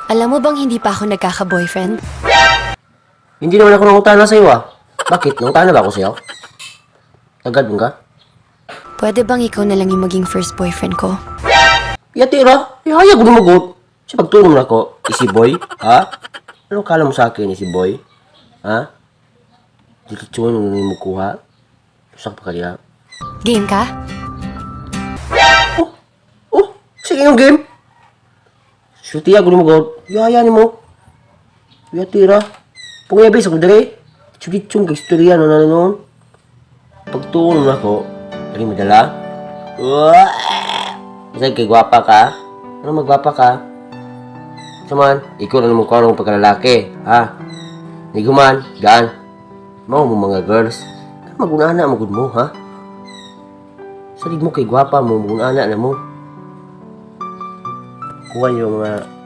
Alam mo bang hindi pa ako nagkaka-boyfriend? Hindi naman ako nangutana sa'yo ah. Bakit? Nangutana ba ako sa'yo? Agad mo ka? Pwede bang ikaw na lang yung maging first boyfriend ko? Yatira, ihaya ko lumagot. Sa pagtulong na ako, easy boy, ha? Ano kala mo sa akin, easy boy? Ha? Dito mo mo kuha. Usak pa kaya. Game ka? Oh, oh, sige yung game. Shooty ako lumagot. Ihaya ni mo. Yatira. Pungyabi sa kudere. Chugitsong kay istorya no na noon. Pagtuon na ako, dali madala. Wah! Kasi kay gwapa ka. Ano magwapa ka? Saman, ikaw na naman ko anong pagkalalaki, ha? Niguman, gaan. Mao mo mga girls. Ano magunana mo gud mo, ha? Salig mo kay gwapa mo, magunana na mo. Kuha niyo mga